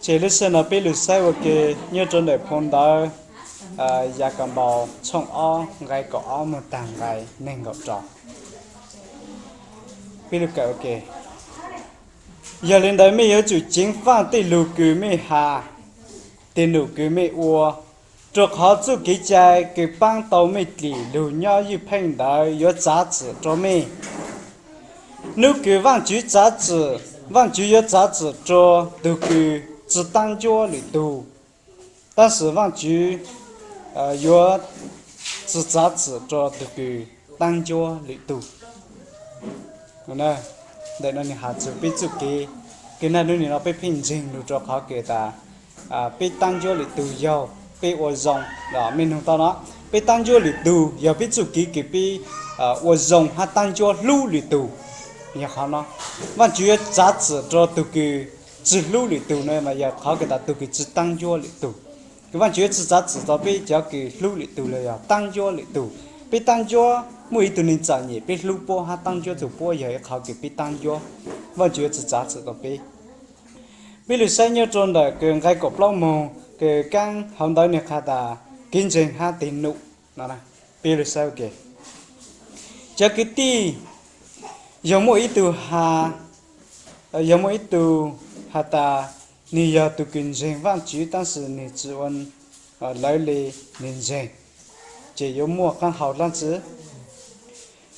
Ces lub sij hawm no peb lug saib ua ke nyob rau ntawm phau ntawv Yakaunpaus tshooj ob nqai kaum ob mus tag nqai nees nkaum rau. Peb lug kawm ua ke. Yog li ntawd mej yuav tsum ceev faaj tej lug kws mej has, tej num kws mej ua, rua qhov txuj kev cai kws paab tau mej dlim lug nyob ywj pheej ntawd yuav txav txim rua mej. Nub kws Vaajtswv txav txim, Vaajtswv yuav txav txim rua tug kws tsi taab ncuab lwm tug, tab sis Vaajtswv yuav tsi txav txim rua tug kws taab ncuab lwm tug. Ntawm no nwg has txug peb txuj kev, kws naj nub nwg no peb pheej ntseeg lug rua qhov kws tas peb taab ncuab lwm tug yog peb ua zoo. Mej nug tau no, peb taab ncuab lwm tug yog peb txuj kev kws peb ua zoo hab taab ncuab hlub lwm tug. Yog qhov no, Vaajtswv yuav txav txim rua tug kws tsi hlub lwm tug no mas yog qhov kws tas tug kws tsi taab ncuab lwm tug. Kws Vaajtswv yuav tsi txav txim rua peb cov kws hlub lwm tug los yog taab ncuab lwm tug. Peb taab ncuab muaj ib tug neeg txom nyem peb hlub puab hab taab ncuab tug puab yog ib qhov kws peb taab ncuab, Vaajtswv yuav tsi txav txim rua peb. Peb lug saib nyob rua ntawm kws nqai kaum plaub moog kws kaab hauv ntawv nwg qha tas kev ntseeg hab tej num no. Peb lug saib ua ke. Cov kwv tij, yog muaj ib tug has, yog muaj ib tug has tas nwg yog tug kws ntseeg Vaajtswv tab sis nwg tsi ua lawv le nwg ntseeg, ces yuav muaj qaab hau dlaab tsi?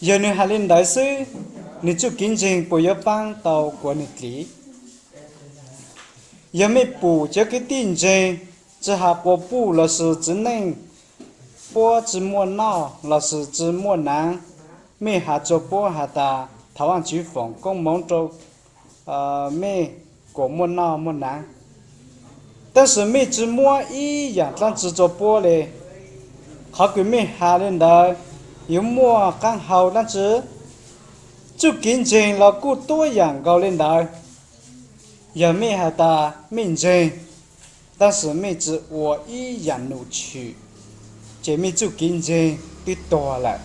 Yog nwg has le ntawd xwb, nwg txuj kev ntseeg puas yuav paab tau kuas nwg dlim? Yog mej pum cov kwv tij ntseeg tsi has quas puj lossis txiv neej puab tsi muaj noj lossis tsi muaj naav, mej has rua puab has tas thov Vaajtswv foom koob moov rua mej kuas muaj noj muaj naav, tab sis mej tsi muab ib yaam dlaab tsi rua puab le. Qhov kws mej has le ntawd yuav muaj qaab hau dlaab tsi? Txuj kev ntseeg los kuj tuab yaam nkaus le ntawd. Yog mej has tas mej ntseeg, tab sis mej tsi ua ib yaam num tshwm, ces mej txuj kev ntseeg twb tuag lawm.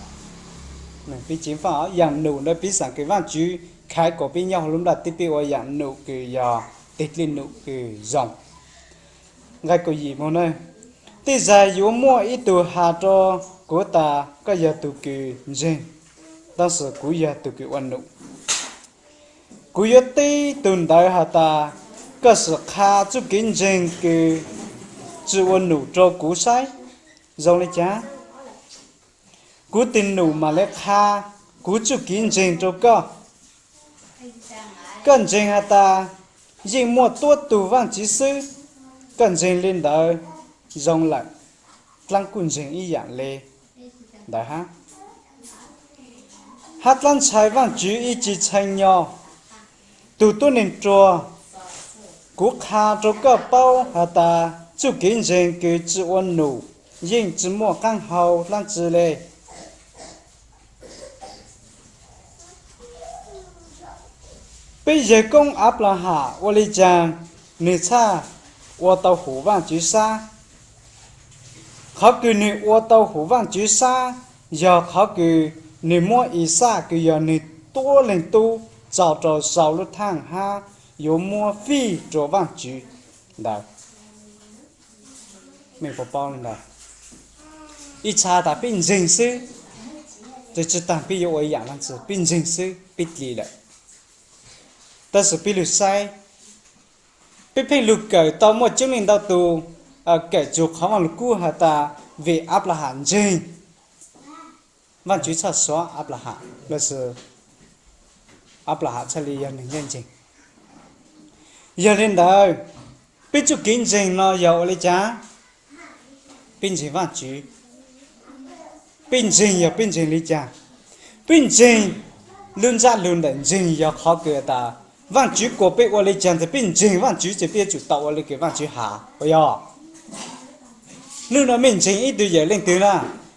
Yaam num ntawd piv xam kws Vaajtswv khaiv kuas peb nyob huv lub nplaj teb peb ua yaam num kws yog tej dlej num kws zoo. Nqai kaum yim moog na, tej zag yuav muaj ib tug has rua kuv tas koj yog tug kws ntseeg, tab sis kuv yog tug kws ua num. Kuv yuav teb tug ntawd has tas koj sim qha txuj kev ntseeg kws tsi ua num rua kuv saib zoo le caag, kuv tes num mam le qha kuv txuj kev ntseeg rua koj. Koj ntseeg has tas yeej muaj tuab tug Vaajtswv xwb, koj ntseeg le ntawd zoo lawm, dlaab kuj ntseeg ib yaam le ntawd hab. Hab dlaab ntshai Vaajtswv ib tsi tshee nyo. Tug tuab neeg ruag, kuv qha rua koj paub has tas txuj kev ntseeg kws tsi ua num yeej tsi muaj qaab hau dlaab tsi le. Peb yawg koob Anplaham ua le caag nwg txhaj ua tau hum Vaajtswv sab? Qhov kws nwg ua tau hum Vaajtswv sab yog qhov kws nwg muab Ixaj kws yog nwg tuab leeg tub txaus rua sau lub thaaj hab yuav muab fij rua Vaajtswv ntawd. Ib txha tas peb ntseeg xwb, tsi taag peb yuav ua yaam dlaab tsi, peb ntseeg xwb peb dlim lawm. Tab sis peb lug saib, peb pheej lug kawm tau muaj coob leej ntau tug kawm txug qhov Vaaj Lug Kub has tas vim Anplaham ntseeg, Vaajtswv txhaj suav Anplaham, lossis Anplaham txhaj le yog nwg ncaaj nceeg. Yog le ntawd, peb txuj kev ntseeg no yog ua le caag? Peb ntseeg Vaajtswv. Peb ntseeg yog peb ntseeg le caag? Peb ntseeg, lub ntsab lug ntawm ntseeg yog qhov kws tas Vaajtswv kuas peb ua le caag ntawd peb ntseeg Vaajtswv ces peb yuav tsum tau ua le kws Vaajtswv has, puas yog? Nub no mej ntseeg ib tug yawm leej twg na,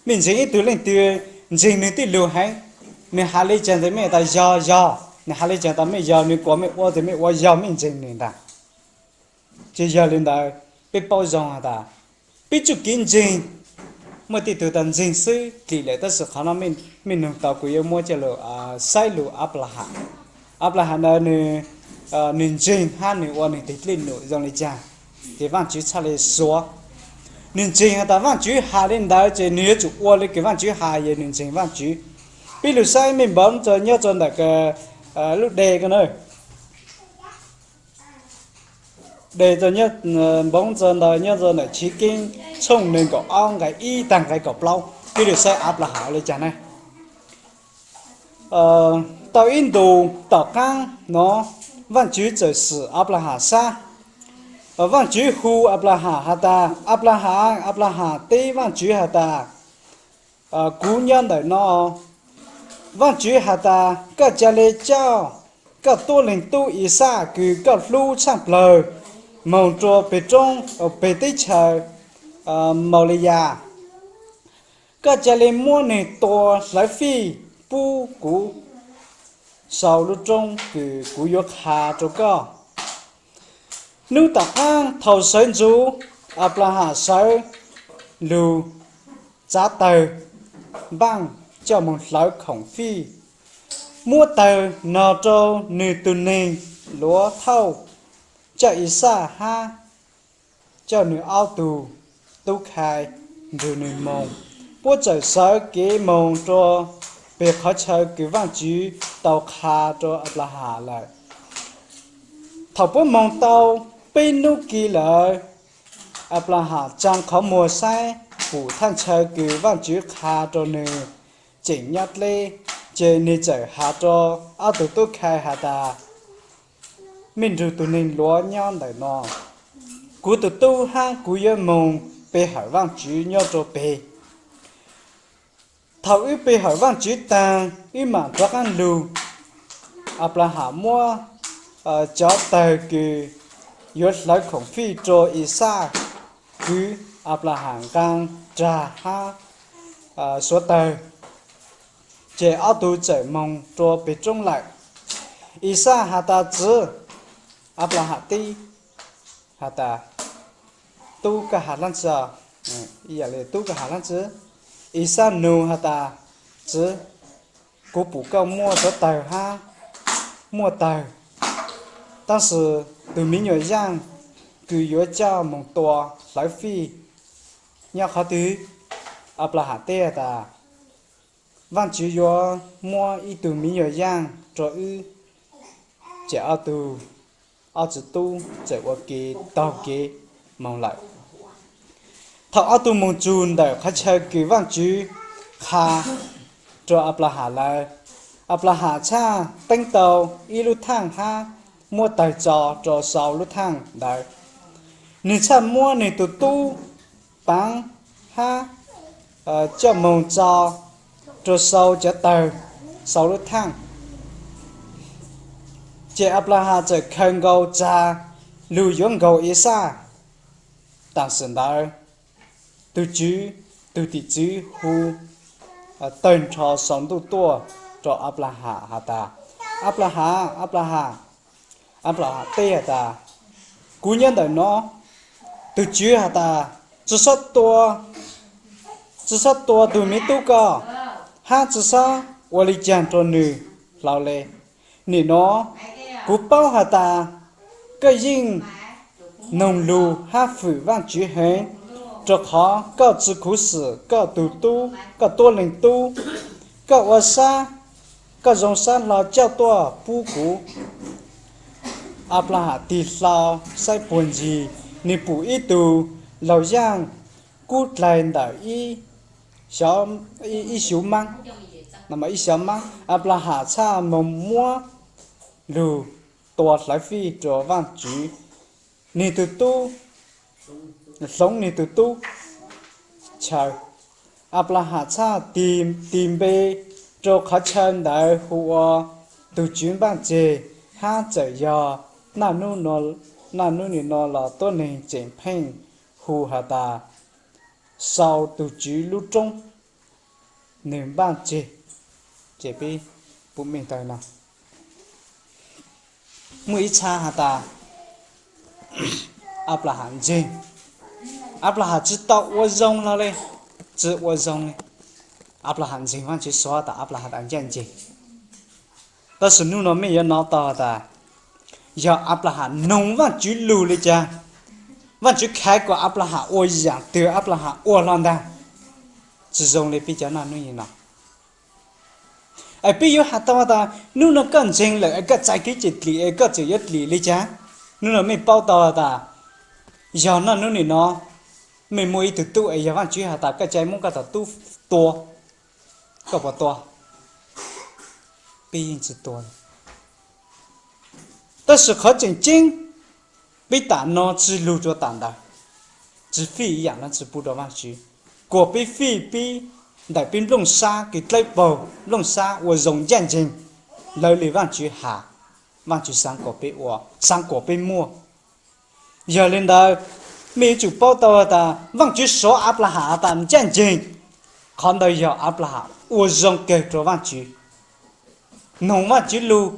mej ntseeg ib tug leej twg, ntseeg nwg tej lug heev, nwg has le caag ntawd mej tas yog yog, nwg has le caag tas mej yog, nwg kuas mej ua tas mej ua yog mej ntseeg nwg ntag. Ces yog le ntawd, peb paub zoo has tas peb txuj kev ntseeg, muaj tej tug tas ntseeg xwb dlim lawm, tab sis qhov no mej nug tau kuv yuav muab coj lug saib lug Anplaham. Anplaham ntawd nwg ntseeg hab nwg ua nwg teg dlej num zoo le caag? ces Vajtswv txhaj li suav. Nws ntseeg has tas Vajtswv has li ntawd ces nws yuav tsum ua li kws Vajtswv has, yog nws ntseeg Vajtswv. Pib lug saib mej npoov txog nyob txog ntawm lub de ko na, de txog nyob, npoov txog ntawm nyob txog ntawm Chiv Keeb tshooj nees nkaum ob nqai ib tag nqai kaum plaub, pib lug saib Anplaham ua li cas na. Tau ib ntus tom qaab no, Vaajtswv txawm xwm Anplaham sab. Vaajtswv hu Anplaham has tas, Anplaham, Anplaham teb Vaajtswv has tas, Kuv nyob ntawm no. Vaajtswv has tas, Koj ca le coj koj tuab leeg tub Ixaj kws koj hlub tshaaj plawg moog rua peg roob, peg teb chaws Mauliyas. Koj ca le muab nwg tua hlawv fij pub kuv sau lub roob kws kuv yuav qha rua koj. Nub tom qaab thaus sawv ntxuv, Anplaham sawv lug txav tawg npaaj coj moog hlawv khoom fij, muab tawg nog rua nwg tug neeg luav thauj, coj Ixaj hab coj nwg ob tug tub khai nrug nwg moog. Puab txawm sawv kev moog rua peg qhov chaw kws Vaajtswv tau qha rua Anplaham lawm. Thaus puab moog tau peb nub kis lawm, Anplaham tsaa qhov muag saib pum thaaj chaw kws Vaajtswv qha rua nwg tseem nyob dleb, ces nwg txawm has rua ob tug tub khai has tas, Mej nrug tug neeg luav nyob ntawm no, kuv tug tub hab kuv yuav moog pe hawm Vaajtswv nyob rua peg. Thaus wb pe hawm Vaajtswv taag, wb maam rov qaab lug. Anplaham muab cov tawg kws yuav hlawv khoom fij rua Ixaj kwv, Anplaham nqaa rag hab suav tawg, ces ob tug txawm moog rua peg roob lawm. Ixaj has tas, Txiv. Anplaham teb has tas, Tub, koj has dlaab tsi? Tub, koj has dlaab tsi? Ixaj nug has tas, Txiv, kuv pum koj muaj suav tawg hab muaj tawg, tab sis tug miv nyuas yaaj kws yuav coj moog tua hlawv fij nyob qhov twg? Anplaham teb has tas, Vaajtswv yuav muab ib tug miv nyuas yaaj rua wb. Ces ob tug, ob txiv tub txawm ua ke taug kev moog lawm. Thaus ob tug moog txug ntawm qhov chaw kws Vaajtswv qha rua Anplaham lawm, Anplaham txhaj teeb tau ib lub thaaj hab muab tawg txo rua sau lub thaaj ntawd. Nwg txhaj muab nwg tug tub paav hab coj moog txo rua sau cov tawg sau lub thaaj. Ces Anplaham txawm khaws nkaus txag lug yuav nkaug Ixaj. Taam sim ntawd, tug Tswv, tug tim txwv hu tawg nrho sau ntuj tuaj rua Anplaham has tas, Anplaham, Anplaham. Anplaham teb has tas, Kuv nyob ntawm no. Tug Tswv has tas, Tsi xob tua, tsi xob tua tug miv tub koj, hab tsi xob ua li caag rua nwg hlo le. Nim no kuv paub has tas koj yeej noog lug hab fwm Vaajtswv heev, rua qhov koj tsi khuv xim koj tug tub, koj tuab leeg tub. Koj ua sab, koj zoo sab hlo coj tuaj pub kuv. Anplaham tig hlo saib puag ntxig, nwg pum ib tug laug yaaj kub dlaig ntawm ib xyov maab. Ib xyov maab, Anplaham txhaj moog muab lug tua hlawv fij rua Vaajtswv, nwg tug tub, hloov nwg tug tub chaw. Anplaham txhaj tig npe rua qhov chaw ntawd hu ua tug Tswv npaaj tseg, hab txawm yog naj nub nim no los tuab neeg tseem pheej hu has tas sau tug Tswv lub roob nwg npaaj tseg. Ces peb pum mej tawg no, muaj ib txha has tas Anplaham ntseeg. Anplaham tsi tau ua zoo hlo le, tsi ua zoo le. Anplaham ntseeg Vaajtswv, xuav tas Anplaham tas ncaaj nceeg. Tab sis nub no mej yuav nov tau has tas yog Anplaham noog Vaajtswv lug le caag, Vaajtswv khaiv kom Anplaham ua yaam twg Anplaham ua hlo ntaag, tsi zoo le peb cov naj nub nyem no. Es peb yuav has tau tas hnub no koj ntseeg lawm es koj txais kev cawm dlim es koj tseem yuav dlim le caag? Hnub no mej paub tau tas yog naj nub nyem no mej muaj ib tug tub es yog Vaajtswv has tas koj ca muab koj tug tub tua, koj puas tua? Peb yeej tsi tua. Tab sis qhov tseem ceeb, peb tam no tsi lug rua tam ntawd, tsi fij yaam no tsi pub rua Vaajtswv, kuas peb fij peb ntawm peb nplooj sab kev dlawb paug, nplooj sab ua zoo ncaaj nceeg lawv le Vaajtswv has, Vaajtswv xaav kuas peb ua, xaav kuas peb muaj. Yog le ntawd, mej yuav tsum paub tau tas Vaajtswv suav Anplaham has tas ncaaj nceeg, qhov ntawd yog Anplaham ua zoo kawg rua Vaajtswv, noog Vaajtswv lug,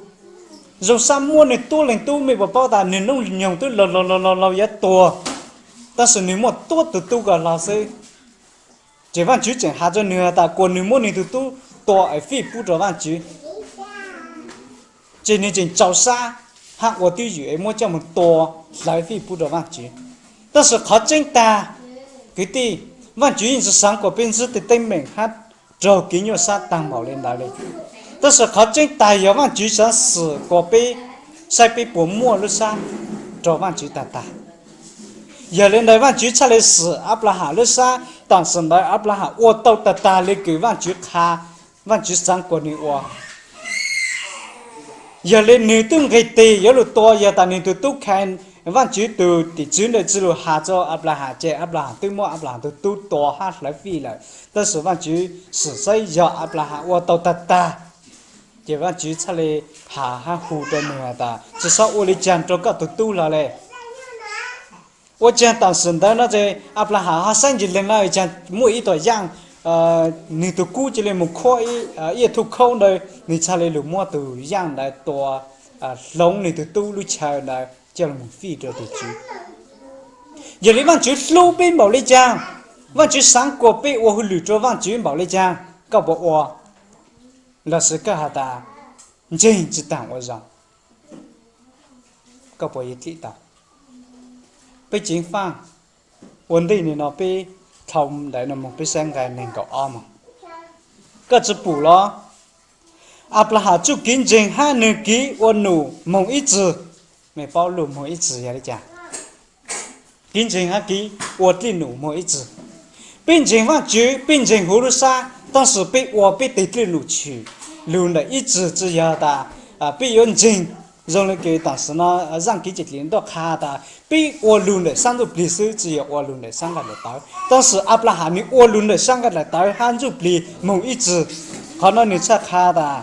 zoo sab muab nwg tuab leeg tub. Mej puas paub tas nwg noob nyoog tub laug laug laug laug yav tuag, tab sis nwg muaj tuab tug tub ko hlo xwb. Ces Vaajtswv tseem has rua nwg has tas kuas nwg muab nwg tug tub tua es fij pub rua Vaajtswv. Ces nwg tseem tsaus sab hab ua twj ywm es muab coj moog tua hlawv fij pub rua Vaajtswv. Tab sis qhov tseeb tag, kwv tij, Vaajtswv yeej tsi xaav kuas peb ntsib tej teeb meem hab raug kev nyuaj sab taag npaum le ntawd le. Tab sis qhov tseeb tag yog Vaajtswv xaav xwm kuas peb saib peb puas muaj lub sab rua Vaajtswv tag tag. Yog le ntawd Vaajtswv txhaj le xwm Anplaham lub sab, tam sim ntawd Anplaham ua tau tag tag le kws Vaajtswv qha, Vaajtswv xaav kuas nwg ua. Yog le nwg tub nqeg teg yuav lug tua, yog tas nwg tug tub kha Vaajtswv tug tim tswv ntawd tsi lug has rua Anplaham ces Anplaham twb muab Anplaham tug tub tua hab hlawv fij lawm. Tab sis Vaajtswv xwm saib yog Anplaham ua tau tag tag, ces Vaajtswv txhaj le has hab hu rua nwg has tas tsi xob ua le caag rua koj tug tub hlo le. Ua caag tam sim ntawd no ces Anplaham ho saib ntsis leeg no caag muaj ib tug yaaj, nwg tug kub ca le moog khuab ib tug khaub ntawd, nwg txhaj le lug muab tug yaaj ntawd tua, hloov nwg tug tub lub chaw ntawd coj lug moog fij rua tug tswv. Yog le Vaajtswv hlub peb npaum le caag, Vaajtswv xaav kuas peb ua hauj lwm rua Vaajtswv npaum le caag, koj puas ua? Lossis koj has tas ntseeg tsi taag ua zoo, koj puas yuav dlim tau? Peb ceev faaj ua ntej nwg no peb dhau ntawd no moog peb saib nqai neeg nkaum ob moog. Koj tsi pum los? Anplaham txuj kev ntseeg hab nwg kev ua num moog ib txwm. Mej paub lug moog ib txwm yog le caag? Kev ntseeg hab kev ua dlej num moog ib txwm. Peb ntseeg Vaajtswv, peb ntseeg huv lub sab, tab sis peb ua peb teg dlej num tshwm lug ntawm ib txwm tsi yog tas peb yuav ntseeg zoo le kws tam sim no zaaj kev cawm dlim tuaj qha tas peb ua lug ntawm sab ntsuj plig xwb tsi yog ua lug ntawm sab nqaij daim tawv. Tab sis Anplaham nwg ua lug ntawm sab nqaij daim tawv hab ntsuj plig moog ib txwm. Qhov no nwg txhaj qha tas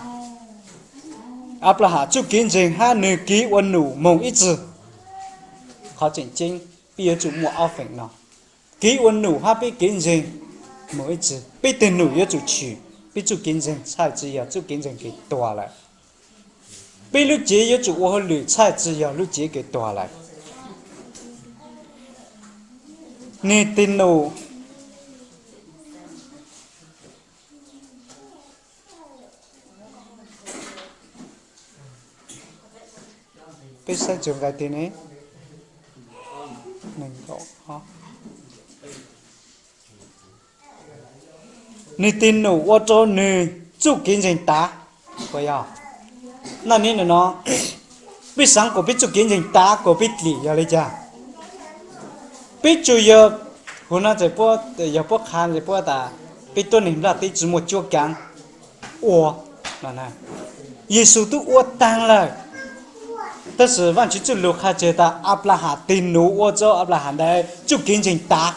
Anplaham txuj kev ntseeg hab nwg kev ua num moog ib txwm. Qhov tseem ceeb peb yuav tsum muaj ob feem no, kev ua num hab peb kev ntseeg moog ib txwm. Peb teg num yuav tsum tshwm, peb txuj kev ntseeg txhaj tsi yog txuj kev ntseeg kws tuag lawm. Peb lub cev yuav tsum ua hauj lwm txhaj tsi yog lub cev kws tuag lawm. Nwg teg num, peb saib txug nqai twg ne? Nwg teg num ua rua nwg txuj kev ntseeg tav. Puas yog? Naj nub no peb xaav kuas peb txuj kev ntseeg tav kuas peb dlim yog le caag? Peb tsuas yog, huv no yog puab qha puab tas peb tuab neeg nplaj teb tsi muaj cuab kaav ua. Yexus tub ua taag lawm, tab sis Vaajtswv txuj lug qha tseg tas Anplaham teg num ua rua Anplaham ntawd txuj kev ntseeg tav.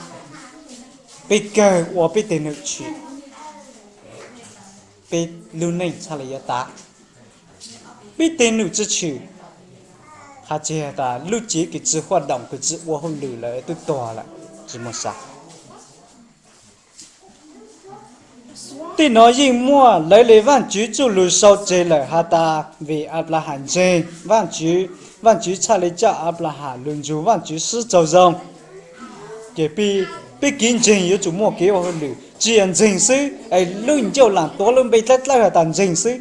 Peb kawg ua peb teg num tshwm, peb lub neej txhaj le yuav tav. Peb teg num tsi tshwm, qha tseg tas lub cev kws tsi huaj doom kws tsi ua hauj lwm lawm twb tuag lawm, tsi muaj sam. Tej no yeej muaj lawv le Vaajtswv txuj lug sau tseg lawm has tas vim Anplaham ntseeg Vaajtswv, Vaajtswv txhaj le coj Anplaham lug nrug Vaajtswv sib raug zoo. Ces peb kev ntseeg yuav tsum muaj kev ua hauj lwm, tsi yog ntseeg xwb es lub ncauj laam tuav lub npe dlawb dlawb has tas ntseeg xwb.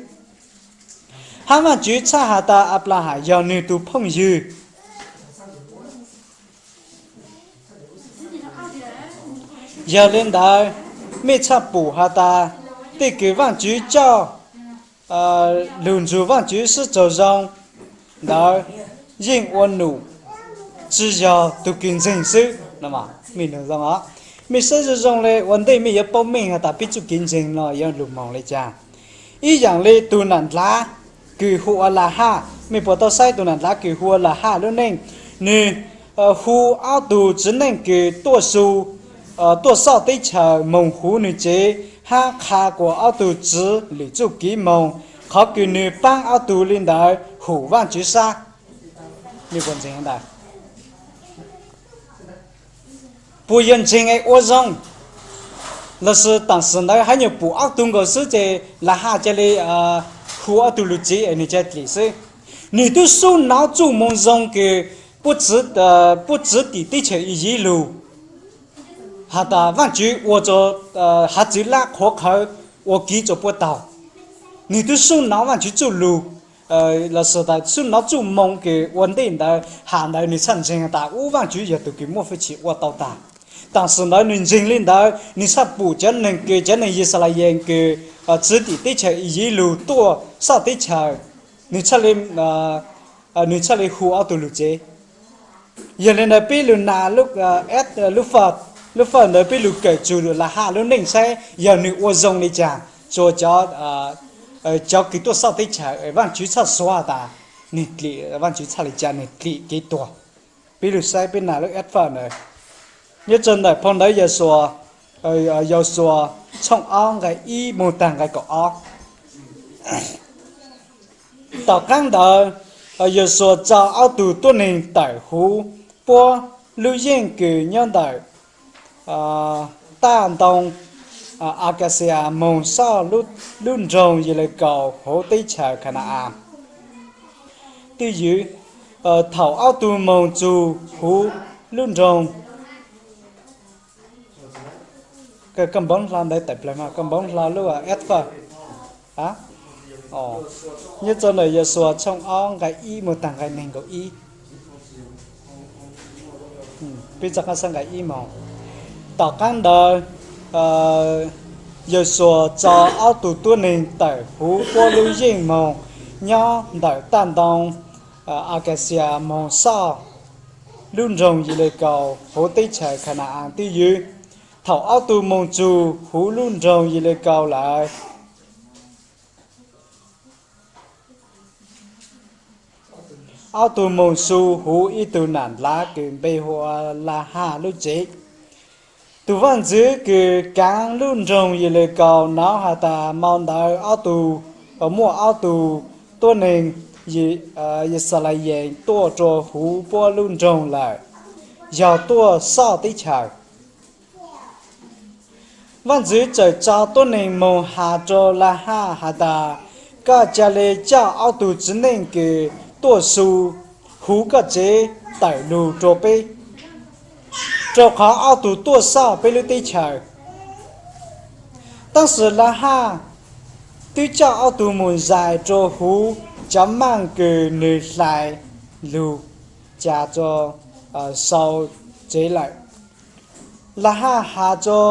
Hab Vaajtswv txhaj has tas Anplaham yog nwg tug phooj ywg. Yog li ntawd, mej txhaj pum has tas tej kws Vaajtswv coj lug nrug Vaajtswv sib tsaug zoo ntawd yeej ua num tsi yog tug kws ntseeg xwb. Mej saib zoo zoo le ua ntej mej yuav paub meej has tas peb txuj kev ntseeg no yuav lug moog le caag. Ib yaam le tug nam ndlav kws hu ua Lahaj, mej puas tau saib tug nam ndlav kws hu ua Lahaj lub neej? Nwg hu ob tug txiv neej kws tuaj su, tuaj xoj teb chaws moog huv nwg tsev, hab qha kuas ob tug txiv lwm txuj kev moog, qhov kws nwg paab ob tug li ntawd hum Vaajtswv sab. Puas yog ntseeg es ua zoo? Lossis taam sim ntawd hab nyuas pum ob tug nkaus xwb ces Lahaj ca le hu ob tug lug tsev es nwg ca dlim xwb. Nwg tub sub nov txuj moo zoo kws puab txiv tim teb chaws Iziv lug has tas Vaajtswv ua rua hav txwv Lab qhuav qhawv ua kiv rua puab taug. Nwg tub sub nov Vaajtswv txuj lug, lossis tas sub nov txuj moo kws ua ntej ntawd has ntawd nwg txhaj ntseeg has tas ub Vaajtswv yog tug kws muaj fwj chim ua tau tag. Taam sim ntawd nwg ntseeg li ntawd nwg txhaj pum cov neeg kws cov neeg Yixalayees kws txiv tim teb chaws Iziv lug tuaj xoj teb chaws, nwg txhaj le, nwg txhaj le hu ob tug lug tsev. Yog li ntawd peb lug nas lub fawj ntawd peb lug kawm tsug Lahaj lub neej saib yog nwg ua zoo li caag rua cov kws tuaj xoj teb chaws, Vaajtswv txhaj suav tas nwg dlim, Vaajtswv txhaj le ca nwg dlim kev tuag. Peb lug saib peb nas lub fawj ntawd, nyob rua ntawm phau ntawv Yausuas, Yausuas tshooj ob nqai ib moog taag nqai kaum ob. Tom qaab ntawd, Yausuas tso ob tug tuab neeg tawm huv puab lub yeej kws nyob ntawm taj ntoo Akaxias moog xoj lub nroog Yelikaus huv teb chaws Khana-as. Twj ywm, thaum ob tug moog txug huv lub nroog, koj npau hlo ntawd tawm plaws, koj npau hlo lub fawj. Nyob rua ntawm Yausuas tshooj ob nqai ib moog taag nqai neeg nkaum ib. Peb txoj qaab saib nqai ib moog. Tom qaab ntawd, Yausuas tso ob tug tuab neeg tawm huv puab lub yeej moog nyob ntawm taj ntoo Akaxias moog xoj lub nroog Yelikaus huv teb chaws Khana-as twj ywm. Thaum ob tug moog txug huv lub nroog Yelikaus lawm, ob tug moog su huv ib tug nam ndlav kws npe hu ua Lahaj lub tsev. Tug vaaj ntxwv kws kaav lub nroog Yelikaus nov has tas mo ntawd ob tug, muaj ob tug tuab neeg Yixalayees tuaj rua huv puab lub nroog lawm, yog tuaj xoj teb chaws. Vaaj ntxwv txawm tso tuab neeg moog has rua Lahaj has tas, koj ca le coj ob tug txiv neej kws tuaj su huv koj tsev tawm lug rua peb, rua qhov ob tug tuaj xoj peb lub teb chaws. Tab sis Lahaj twb coj ob tug moog zais rua huv cov maaj kws nwg hlais lug ca rua sau tsev lawm. Lahaj has rua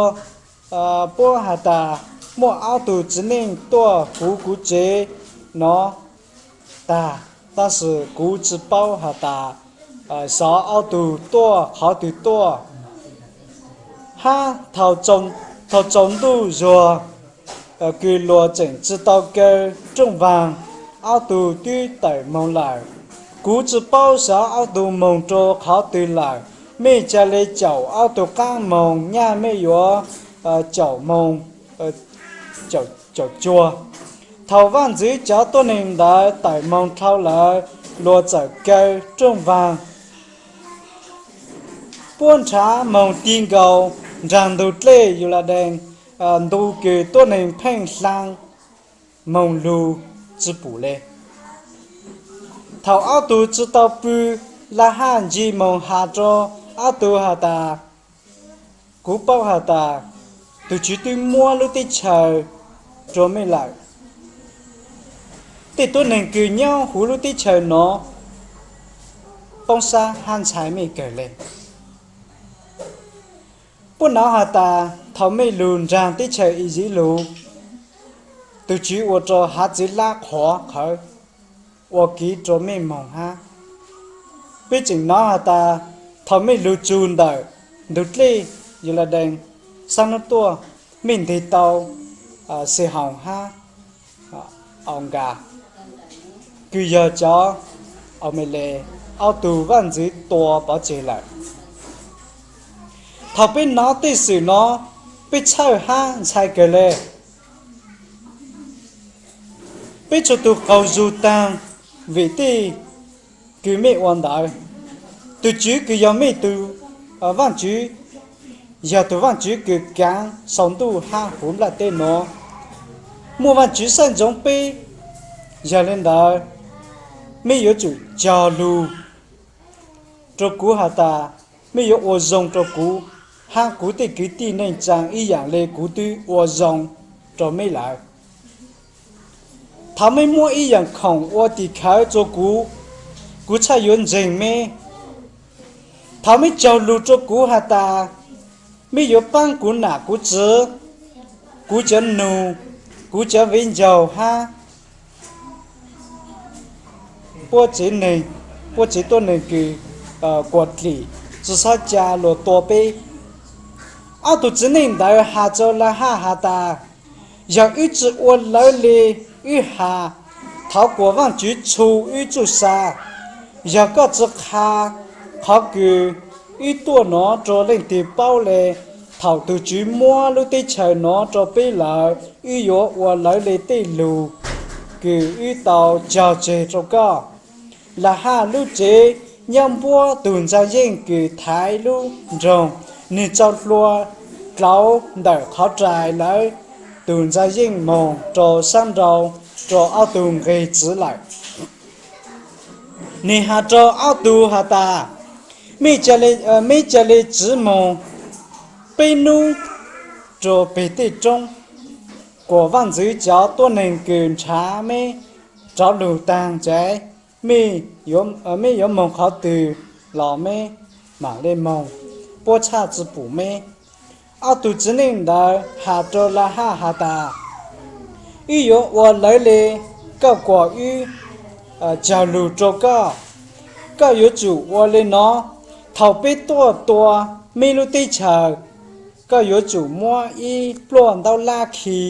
puab has tas, muaj ob tug txiv neej tuaj huv kuv tsev no tag, tab sis kuv tsi paub has tas xov ob tug tuaj qhov twg tuaj. Hab thaum tsaus ntuj zuag kws luas tseem tsi tau kaw rooj vaag, ob tug twb tawm moog lawm. Kuv tsi paub xov ob tug moog rua qhov twg lawm. Mej ca le caum ob tug qaab moog nyaj mej yuav caum moog caum cuag. Thaum vaaj ntxwv cov tuab neeg ntawd tawm moog dhau lawm, luas txawm kaw rooj vaag puab nrhav moog ti nkaus nraag ntug dlej Yuladees, ntu kws tuab neeg pheej hlaang moog lug tsi pum le. Thaum ob tug tsi tau pw, Lahaj ntsig moog has rua ob tug has tas, kuv paub has tas tug Tswv twb muab lub teb chaws rua mej lawm. Tej tuab neeg kws nyob huv lub teb chaws no poob sab hab ntshai mej kawg le. Puab nov has tas thaum mej lug nraag teb chaws Iziv lug, tug Tswv ua rua hav txwv lab qhuav qhawv ua kiv rua mej moog hab. Peb tseem nov has tas thaum mej lug tsug ntawm ntug dlej Yuladees, saab nub tuaj, mej nteg tau Xihoos hab Aunkas, kws yog cov Ameles, ob tug vaaj ntxwv tua pov tseg lawm. Thaum peb nov tej xwm nov, peb txhawj hab ntxhais kawg le. Peb txhua tug qaug zug taag vim tej kws mej ua ntawd. Tug Tswv kws yog mej tug Vaajtswv, yog tug Vaajtswv kws kaav sau ntuj hab huv nplaj teb nuav. Muaj Vaajtswv saib ntsoov peb, yog le ntawd, mej yuav tsum cog lug rua kuv has tas mej yuav ua zoo rua kuv, hab kuv tej kwv tij neej tsaa ib yaam le kuv twb ua zoo rua mej lawm. Thaum mej muab ib yaam khoom ua tim khawv rua kuv, kuv txhaj yuav ntseeg mej. Thaum mej cog lug rua kuv has tas mej yuav paab kuv nam kuv txwv, kuv cov nug, kuv cov viv ncaus hab puab tsev neeg, puab tsev tuab neeg kws kuam dlim, tsi xob ca luas tua peb. Ob tug txiv neej ntawd has rua Lahaj has tas, yog wb tsi ua lawv le wb has, thov kuas Vaajtswv txhu wb txuj sa. Yog koj tsi qha qhov kws wb tuaj nuav rua leej twg paub le, thaum tug Tswv muab lub teb chaws nuav rua peb lawm, wb yuav ua lawv le tej lug kws wb tau cog tseg rua koj. Lahaj lub tsev nyob npuab tug ntxaa yeej kws thaiv lub nroog, nwg txaus hlua dlauv ntawm qhov rais lawv tug ntxaa yeej moog rua saab nrau rua ob tug nqeg txwv lawm. Nwg has rua ob tug has tas, meb ca le txwv moog peb nub rua peg tej roob, kuas vaaj ntxwv cov tuab neeg kws nrhav meb rov lug taag nteg, meb yuav moog qhov twg los meb maam le moog, puab txhaj tsi pum meb. Ob tug txiv neej ntawd has rua Lahaj has tas, wb yuav ua lawv le koj kuas wb cog lug rua koj. Koj yuav tsum ua le nuav, thaum peb tuaj tua meb lub teb chaws, koj yuav tsum muab ib pluaj ntaub lab khi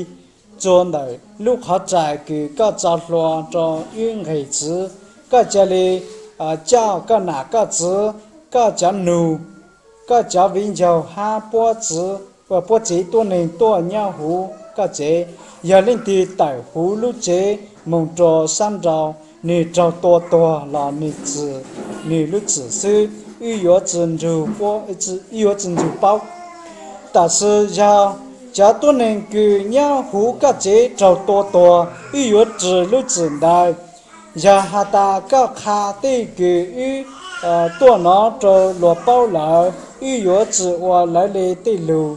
txua ntawm lub qhov rais kws koj txaus hlua rua wb nqeg txwv. Koj ca le coj koj nam koj txwv, koj cov nug, koj cov viv ncaus hab puab tsev tuab neeg tuaj nyob huv koj tsev. Yog leej twg tawm huv lub tsev moog rua saab nrau, nwg raug tua tuag los nwg txim, nwg lub txim xwb, wb yuav tsi nrug paub. Tam sis yog cov tuab neeg kws nyob huv koj tsev raug tua tuag, wb yuav ris lub txim ntawd. Yog has tas koj qha tej kws wb tuaj nuav rua luas paub lawm, wb yuav tsi ua lawv le tej lug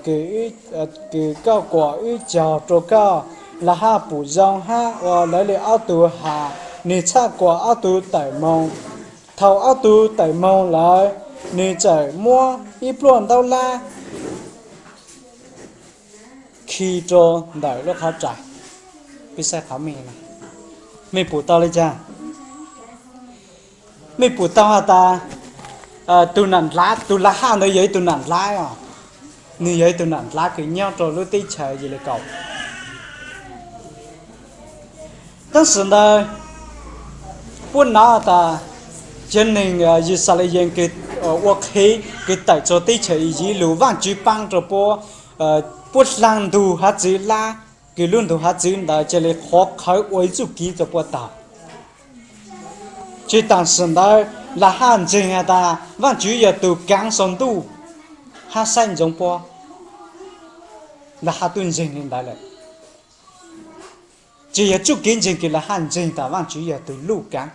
kws koj kuas wb cog rua koj. Lahaj pum zoo hab ua lawv le ob tug has, nwg txhaj kuas ob tug tawm moog. Thaum ob tug tawm moog lawm, nwg txawm muab ib pluaj ntaub lab khi rua ntawm lub qhov rais. Mej pum tau le caag? Mej pum tau has tas tug nam dlav, tug Lahaj ntawd yog ib tug nam dlav os. Nwg yog ib tug nam dlav kws nyob rua lub teb chaws Yelikaus. Tab sis ntawd puab nov tas cov neeg Yixalayees kws ua qhev kws tawm txug teb chaws Iziv lug, Vaajtswv paab rua puab, puab dlaag ntug hav txwv lab, kws lub ntug hav txwv ntawd ca le qhuav qhawv ua ib txuj kev rua puab taug. Tsi taag sim ntawd Lahaj ntseeg has tas Vaajtswv yog tug kaav sau ntuj hab saib ntsoov puab. Lahaj tub ntseeg le ntawd lawm. Tsi yog txuj kev ntseeg kws Lahaj ntseeg tas Vaajtswv yog tug luj kaav.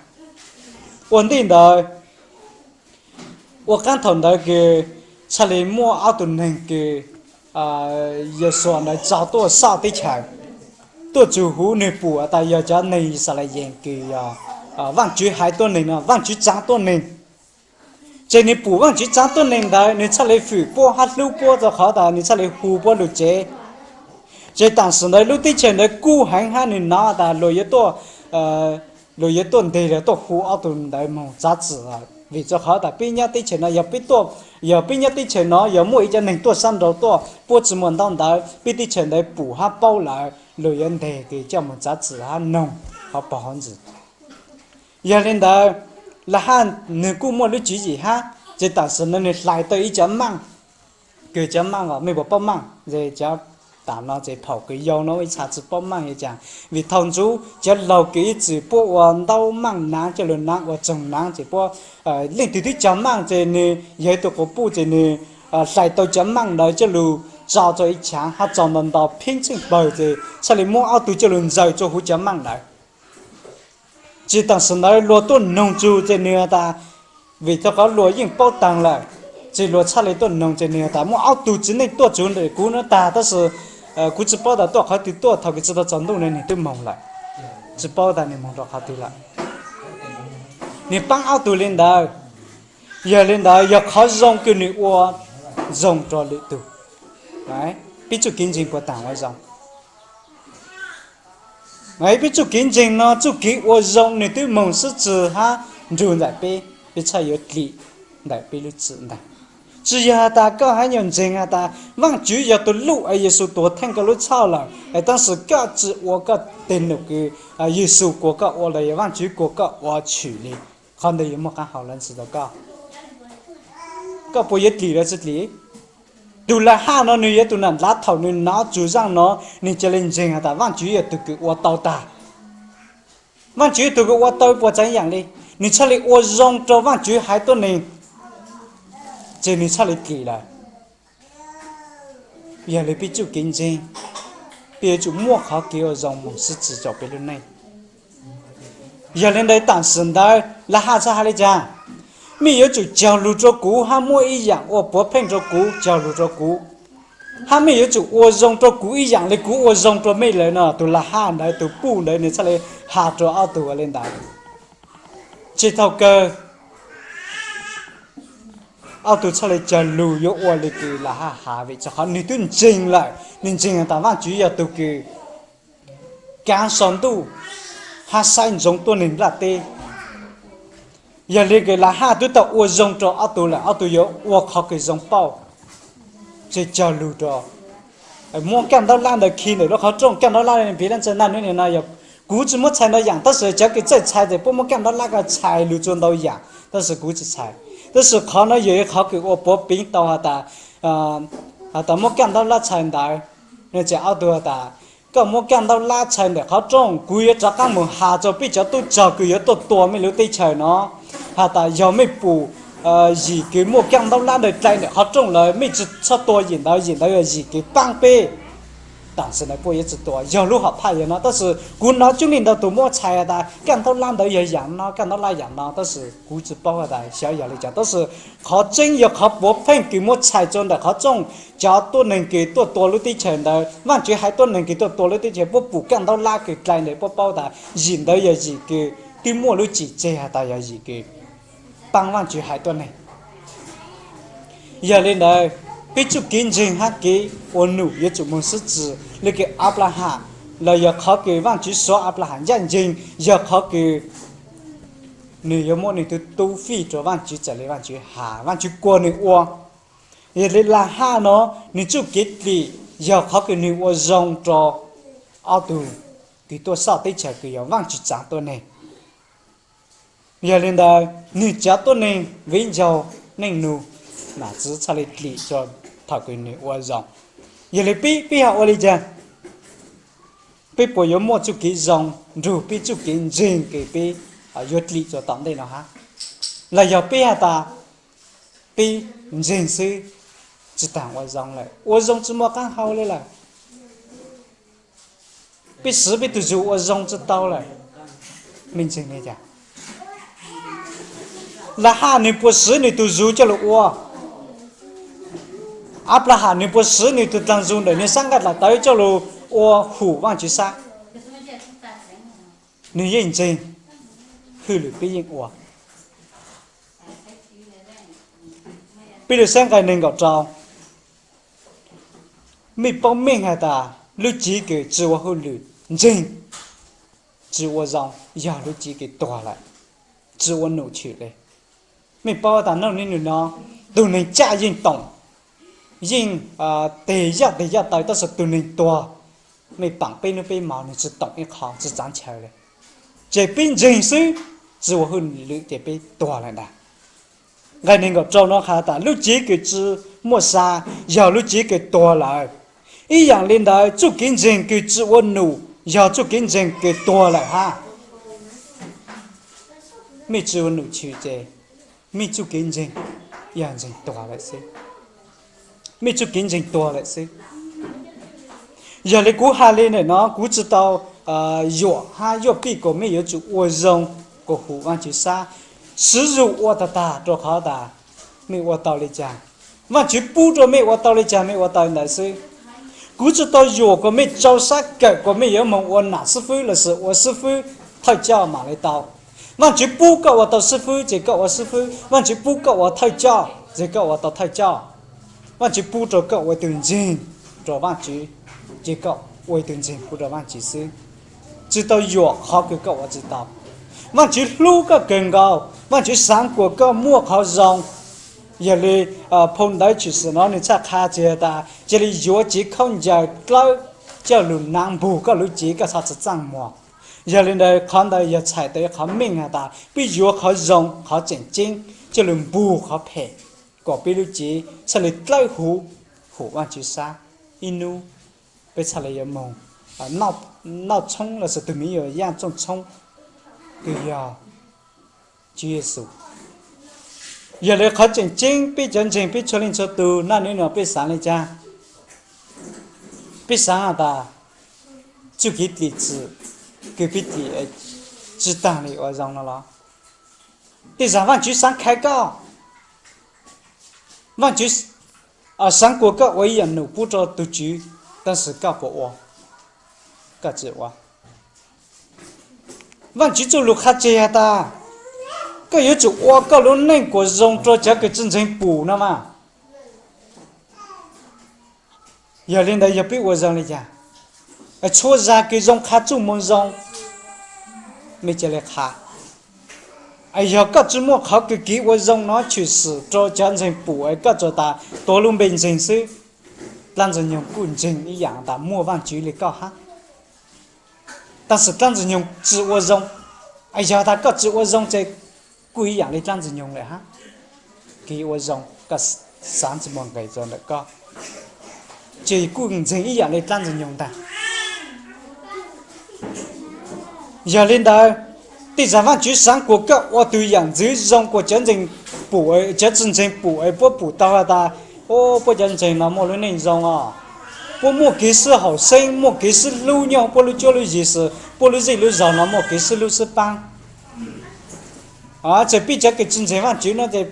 Ua ntej ntawd, ua qaab thaum ntawd kws txhaj le muaj ob tug neeg kws Yexus ntawd tso tuaj soj teb chaws, tuaj txug huv, nwg pum tas yog cov neeg Yixalayees kws yog Vaajtswv haiv tuab neeg no, Vaajtswv tsaa tuab neeg. Ces nws pum Vaajtswv txaav tuab neeg ntawd nws txhaj le fwm puab hab hlub puab rua qhov tas nws txhaj le hu puab lug tsev. Ces taam sim ntawd lub teb chaws ntawd kuj heev hab nws nov tas luas yuav tuaj, luas yuav tuaj nteg los tuaj hu ob tug ntawd moog txav txim lawm, vim rua qhov tas peb nyob teb chaws no yog peb tuaj, yog peb nyob teb chaws no yog muaj ib cov neeg tuaj sab nraud tuaj puab tsi muaj ntaub ntawv, peb teb chaws ntawd pum hab paub lawm luas yuav nteg kws coj moog txav txim hab noog qhov pog qhov ntxwv. Yog le ntawd, Lahaj nwg kuj muaj lub tswv yim hab, ces taam sim no nwg hlais tau ib cov maaj, kws cov maaj os mej puas paub maaj? Cov taam no ces phaum kws yau no ib txha tsi paub maaj yuav caag, vim thaus ntxuv cov laug kws ib txwm puab ua ntaub maaj naav coj lug naav ua tsoog naav ces puab, leej twg twb cog maaj ces nwg yog ib tug quas puj ces nwg hlais tau cov maaj ntawd coj lug tso rua ib chaav hab tso nto nto pheeb tsheej pawg ces txhaj le muab ob tug coj lug ntxaws rua huv cov maaj ntawd. Ces taam sim ntawd luas tuaj noog txug ces nwg has tas, vim thaus qhov luas yeej paub taag lawm, ces luas txhaj le tuaj noog ces nwg has tas muaj ob tug txiv neej tuaj txug ntawm kuv nuav tag tab sis kuv tsi paub tas tuaj qhov twg tuaj, thaus kws tsi tau tsaus ntuj nwg twb moog lawm, tsi paub tas nwg moog rua qhov twg lawm. Nwg paab ob tug le ntawd, yog le ntawd yog qhov zoo kws nwg ua zoo rua lwm tug. Peb txuj kev ntseeg puas taag ua zoo? Peb txuj kev ntseeg no txuj kev ua zoo nwg twb moog sib txig hab nrug ntawm peb, peb txhaj yuav dlim ntawm peb lub txim ntag. Tsi yog has tas koj hab nyuas ntseeg has tas Vaajtswv yog tug luj es Yexus tuag theej koj lub txhoj lawm, tab sis koj tsi ua koj teg num kws Yexus kuas koj ua los yog Vaajtswv kuas koj ua tshwm le, qhov ntawd yuav muaj qaab hau lawv txim tau koj? Koj puas yuav dlim los tsi dlim? Tug Lahaj no nwg yog tug nam ntav thaum nwg nov txug zaaj no, nwg ca le ntseeg has tas Vaajtswv yog tug kws ua tau tag. Vaajtswv yog tug kws ua tau puas tsav yaam le, nwg txhaj le ua zoo rua Vaajtswv haiv tuab neeg, ces nwg txhaj le dlim lawm. Yog le peb txuj kev ntseeg, peb yuav tsum muaj qhov kev ua zoo moog sib txig rua peb lub neej. Yog le ntawd taam sim ntawd Lahaj txhaj has le caag? Mej yuav tsum cog lug rua kuv hab muab ib yaam ua puav pheej rua kuv, cog lug rua kuv, hab mej yuav tsum ua zoo rua kuv ib yaam le kuv ua zoo rua mej lawm no. Tug Lahaj ntawd, tug puj ntawd nwg txhaj le has rua ob tug le ntawd. Tsis thaus kawg, ob tug txhaj le cog lug yuav ua le kws Lahaj has, vim rua qhov nwg twb ntseeg lawm, nwg ntseeg has tas Vaajtswv yog tug kws kaav sau ntuj hab saib ntsoov tuab neeg nplaj teb. Yog le kws Lahaj twb tau ua zoo rua ob tug lawm, ob tug yuav ua qhov kws zoo pauj, ces cog lug rua, muab kaaj ntaub lab ntawd khi ntawm lub qhov rooj. Kaaj ntaub lab piv leej txhais naj nub ni no yog, kuv tsi muab txhais ntau yaam, tab sis cov kws txawj txhais ces puab muab kaaj ntaub lab ko txhais lug tsua ntau yaam, tab sis kuv tsi txhais. Tab sis qhov no yog ib qhov kws ua puav peev tau has tas, has tas muab kaaj ntaub lab txhais ntawd, ces ob tug has tas, koj muab kaaj ntaub lab txhais ntawm qhov rooj, kuv yuav rov qaab moog has rua peb cov tub rog kws yuav tuaj tua mej lub teb chaws no, has tas yog mej pum yim kws muaj kaaj ntaub lab ntawd dlai ntawm qhov rooj lawm, mej tsi txhob tua yim ntawd, yim ntawd yog yim kws paab peb. Taam sim ntawd puab yuav tsi tua, yog lub hom phaj yog no, tab sis kuv nov coob leej ntau tug muab txhais has tas kaaj ntaub lab ntawd yog yaam no, kaaj ntaub lab yaam no, tab sis kuv tsi paub has tas xyov yog le caag, tab sis qhov tseeb yog qhov puav pheej kws muab txhais tsua ntawm qhov rooj, cov tuab neeg kws tuaj tua lub teb chaws ntawd, Vaajtswv haiv tuab neeg kws tuaj tua lub teb chaws, puab pum kaaj ntaub lab kws dlai ntawd puab paub tas yim ntawd yog yim kws twb muaj lub cim tseg has tas yog yim kws paab Vaajtswv haiv tuab neeg. Yog le ntawd, peb txuj kev ntseeg hab kev ua num yuav tsum moog sib txig le kws Anplaham, los yog qhov kws Vaajtswv suav Anplaham ncaaj nceeg, yog qhov kws nwg yuav muab nwg tug tub fij rua Vaajtswv txawm le Vaajtswv has, Vaajtswv kuas nwg ua. Yog le Lahaj no, nwg txuj kev dlim yog qhov kws nwg ua zoo rua ob tug kws tuaj soj teb chaws kws yog Vaajtswv txaav tuab neeg. Yog le ntawd, nwg cov tuab neeg viv ncaus neej nug, nam txiv txhaj le dlim rua thaum kws nwg ua zoo. Yog le peb, peb ho ua le caag? Peb puas yuav muaj txuj kev zoo nrug peb txuj kev ntseeg kws peb yuav dlim rua tom ntej no hab? Los yog peb has tas peb ntseeg xwb tsi taag ua zoo lawm, ua zoo tsi muaj qaab hau le lawm, peb swv peb tug zug ua zoo tsi tau lawm? Mej ntseeg le caag? Lahaj nwg puas swv nwg tug zug coj lug ua? Anplaham nwg puas swv nwg tug dlaag zug ntawm nwg sab nqaj dlaim tawv coj lug ua hum Vaajtswv sab? Nwg yeej ntseeg, hwj lwm peb yeej ua. Peb lug saib nqai neeg nkaum rau. Mej paub meej has tas lub cev kws tsi ua hauj lwm ntseeg, tsi ua zoo, yog lub cev kws tuag lawm, tsi ua num chwm le. Mej paub tas nub nub no, tug neeg caj yeej toom, yeej tes yaj tes yaj taw, tab sis tug neeg tuag, mej paam peb nub peb hmo nwg tsi toom ib qho, tsi txav nchaw le. Ces peb ntseeg xwb, tsi ua hauj lwm ces peb tuag lawm ntag. Nqai neeg nkaum rau no has tas lub cev kws tsi muaj sa, yog lub cev kws tuag lawm. Ib yaam le ntawd, txuj kev ntseeg kws tsi ua num, yog txuj kev ntseeg kws tuag lawm hab. Mej tsi ua num chwm ces mej txuj kev ntseeg yog ntseeg tuag lawm xwb. Mej txuj kev ntseeg tuag lawm xwb. Yog le kuv has le ntawm no, kuv tsi tau yuam hab yuaj pij kom mej yuav tsum ua zoo, kom hum Vaajtswv sab, siv zug ua tag tag rua qhov tas mej ua tau le caag, Vaajtswv pub rua mej ua tau le caag mej ua tau ntawd xwb. Kuv tsi tau yuam kom mej tsau sab kawm kom mej yuav moog ua nam xib fwb lossis ua xib fwb thawj coj mam le tau. Vaajtswv pub koj ua tau xib fwb ces koj ua xib fwb, Vaajtswv pub koj ua thawj coj ces koj ua tau thawj coj. Vaajtswv pub rua koj ua tug ntseeg rua Vaajtswv ces koj ua tug ntseeg pub rua Vaajtswv xwb. Tsi tau yuam qhov kws koj ua tsi tau. Vaajtswv hlub koj kawg nkaus, Vaajtswv xaav kuas koj muaj qhov zoo. Yog le phau ntawv Tshwm Sim no nwg txhaj qha tsi has tas cia li yuav cev khaub ncaws dlawb coj lug naav npug koj lub cev koj txhob txaj muag. Yog le ntawd qhov ntawd yog txhais tau qhov meej has tas peb yuav qhov zoo qhov tseem ceeb coj lug npug qhov phem, kom peb lub cev txhaj le dlawb huv, hum Vaajtswv sab. Ib nub peb txhaj le yuav moog noj tshoob lossis tug miv yuav yaaj txooj tshoob kws yog Tswv Yexus. Yog le qhov tseem ceeb peb cov ntseeg peb txhua leej txhua tug naj nub no peb xaav le caag? Peb xaav has tas txuj kev dlim txim kws peb dlim tsi taag le ua zoo no los? Tej zag Vaajtswv xaav khaiv koj, Vaajtswv xaav kuas koj ua ib yaam num pub rua tug Tswv, tab sis koj puas ua? Koj tsi ua. Vaajtswv txuj lug qha tseg has tas koj yuav tsum ua koj lub neej kuas zoo rua cov kws tsi ntseeg pum no mas. Yog le ntawd yog peb ua zoo le caag? Txhua zag kws zoo qha txuj moo zoo, mej ca le qha. Yog koj tsi muaj qhov kws kev ua zoo no tshwm sim rua cov ntseeg pum es koj tsuas tas tuav lub npe ntseeg xwb, dlaab ntxwg nyoog kuj ntseeg ib yaam tas muaj Vaajtswv le koj hab. Tab sis dlaab ntxwg nyoog tsi ua zoo, yog tas koj tsi ua zoo ces kuj ib yaam le dlaab ntxwg nyoog lawm hab. Kev ua zoo koj xaav tsi muaj nqis rua ntawm koj, ces kuj ntseeg ib yaam le dlaab ntxwg nyoog ntag. Yog le ntawd, tej zag Vaajtswv xaav kuas koj ua tug yaam ntxwv zoo kuas cov ntseeg pum, cov tsi ntseeg pum es puab pum tau has tas, o, puab cov ntseeg no muaj lub neej zoo os, puab muaj kev sib haum xeeb, muaj kev sib hlub nyob puab lub cuab lub yig, puab lub zej lub zog no muaj kev sib hlub sib paab. Ces peb cov kws tsi ntseeg Vaajtswv no ces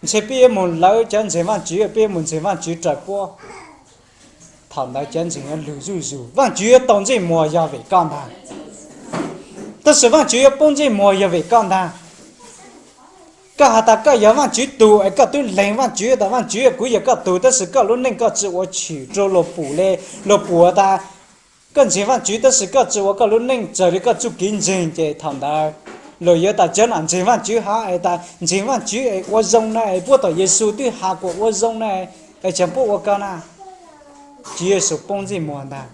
ntshe peb yuav moog lawv cov ntseeg Vaajtswv, peb yuav moog ntseeg Vaajtswv raws puab. Thaum ntawd cov ntseeg yuav lug zuj zus, Vaajtswv yuav tau ntsej muag yog vim koj ntag. Tab sis Vaajtswv yuav poob ntsej muag yog vim koj ntag. Koj has tas koj yog Vaajtswv tug es koj tub leeg Vaajtswv tas Vaajtswv, kuv yog koj tug, tab sis koj lub neej koj tsi ua tshwm rua luag pum le. Luag pum tas koj ntseeg Vaajtswv tab sis koj tsi ua koj lub neej raws li koj txuj kev ntseeg, ces thaum ntawd luag yuav tas cov nam ntseeg Vaajtswv hov es tas ntseeg Vaajtswv es ua zoo na, es puab tom Yexus twb has kuas ua zoo na, es tseem puab ua koj na. Tswv Yexus poob ntsej muag ntag.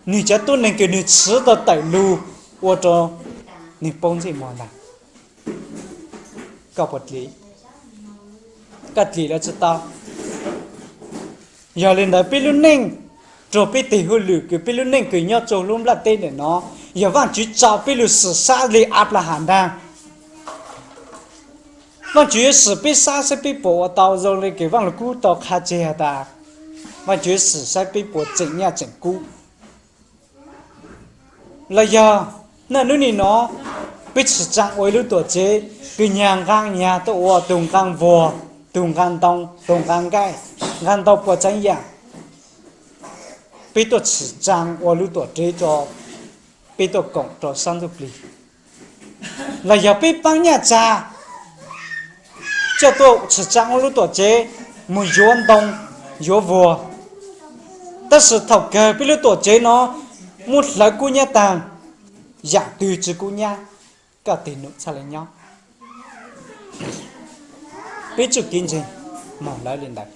Nwg cov tuab neeg kws nwg txhwv tau tawm lug ua rua nwg poob ntsej muag ntag. Koj puas dlim? Koj dlim los tsi tau? Yog li ntawd peb lub neej, rua peb teg hauj lwm kws peb lub neej kws nyob rua lub nplaj teb ntawm no, yog Vaajtswv tso peb lug xwm sab le Anplaham ntag. Vaajtswv yuav xwm peb sab saib peb puas ua tau zoo le kws Vaaj Lug Kub tau qha tseg has tas, Vaajtswv yuav xwm saib peb puas tseem nyaj tseem kub. Los yog naj nub nim no peb tshwm tsaa ua ib lub tuam tsev kws nyag nqaa nyag tuaj ua tug nqaa vuag, tug nqaa ntoo, tug nqaa nqaij, nqaa ntau puas tsav yaam, peb tuaj tshwm tsaa ua lub tuam tsev rua, peb tuaj koom rua sab ntsuj plig. Los yog peb paab nyaj txag coj tuaj tshwm tsaa ua lub tuam tsev, mus yuav ntoo, yuav vuas. Tab sis thaum kawg peb lub tuam tsev no muab hlawv kub nyab taag, yaam twg tsi kub nyab, koj tig num txhaj le nyob. Peb txuj kev ntseeg moog lawv le ntawd.